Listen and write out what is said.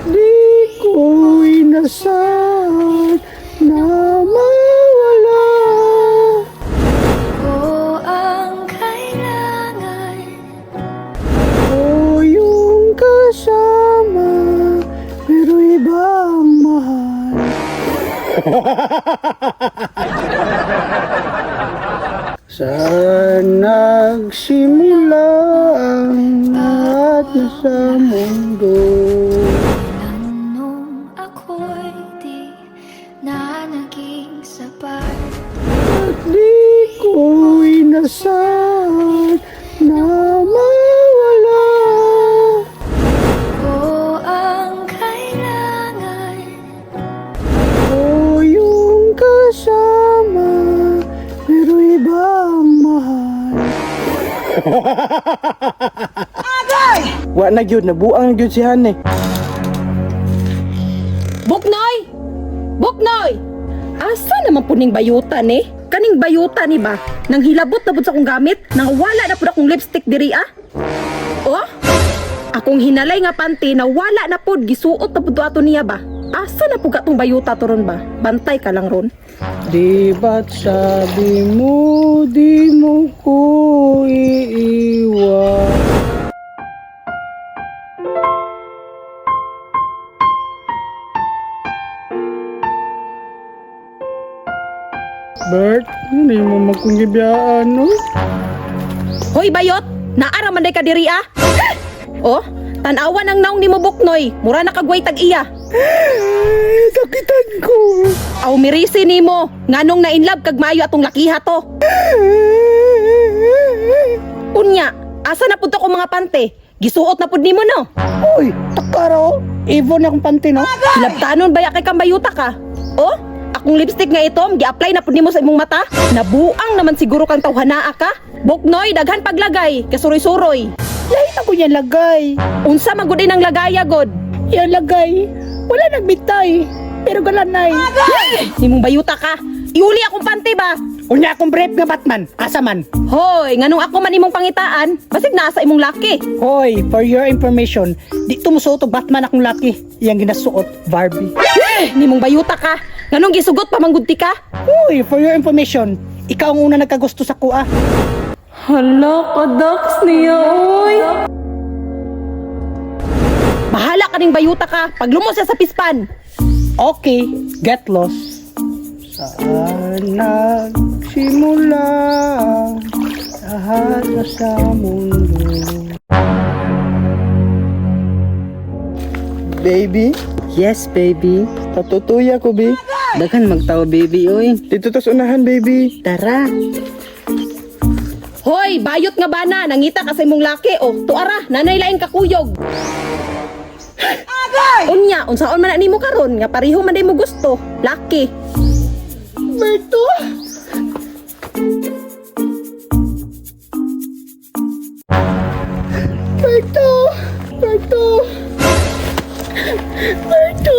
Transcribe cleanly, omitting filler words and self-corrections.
Di ko inasahan na mawala. Ko ang kailangan. Ako yung kasama, pero iba ang mahal. Saan nagsimula ang lahat na sa mundo? Nung ako'y di na naging sapat. At di ko inasahan na mawala. Ko ang kailangan. Ako yung kasama, pero iba ang mahal. Wa na gyud, nabuang na gyud si Han eh. Buknoy! Buknoy! Asa naman po ning bayutan eh? Kaning bayutan ni ba? Nang hilabot na pud sa akong gamit, nang wala na pud akong lipstick diri ah. Oh? Akong hinalay nga panty na wala na pud gisuot na pud ato niya ba? Asa na pud katong bayuta to ron ba? Bantay ka lang ron. Di ba't sabi mo, di mo ko iiwan? Bert, hindi mo magkungibiyaan, no? Hoy bayot, naara man day ka diri ah. Oh, tan-awan ang naong nimo Buknoy, mura na kagway tag iya. Sakitan ko. Aw mirisi nimo, nganong na in love kag maayo atong lakiha to. Unya, asa na pud to kong mga pante? Gisuot na pud nimo no. Uy, takaro. Ivon akong panty, no? Hilabtanon baya kay kambayuta ka? Oh, akong lipstick nga itom, gi-apply na pud nimo sa imong mata. Nabuang naman siguro kang tawhanaa ka. Buknoy, daghan paglagay, kasuroy-suroy. Lahat ako niya lagay. Unsa man gud ang lagaya god? Yan lagay. Wala nagbitay. Pero galanay. Nimong bayuta ka. Iuli akong pante ba? Unya akong brief nga Batman. Asa man? Hoy, nganong ako man imong pangitaan, basig naa sa imong laki. Hoy, for your information, di tumusuot og Batman akong laki. Iyang ginasuot, Barbie. Nimong bayuta ka. Nganong gisugot pa manggud ti ka? Hoy, for your information, ikaw ang una nagkagusto sa kuha. Hala, kadaks niya, oy. Bahala ka ning bayuta ka. Paglumos siya sa pispan. Okay, get lost. Saan nagsimula ang lahat na sa mundo? Baby, Yes, baby. patutuya ko, bi. Daghan magtawa, baby, oy. Dito tas unahan, baby. Tara. Hoy, bayot nga bana, nangita ka sa imong laki. Oh, tuara, nanay laing kakuyog. Unya, unsaon man na nimo karon nga pareho man day mo gusto, laki. Berto? Berto! Berto! Berto!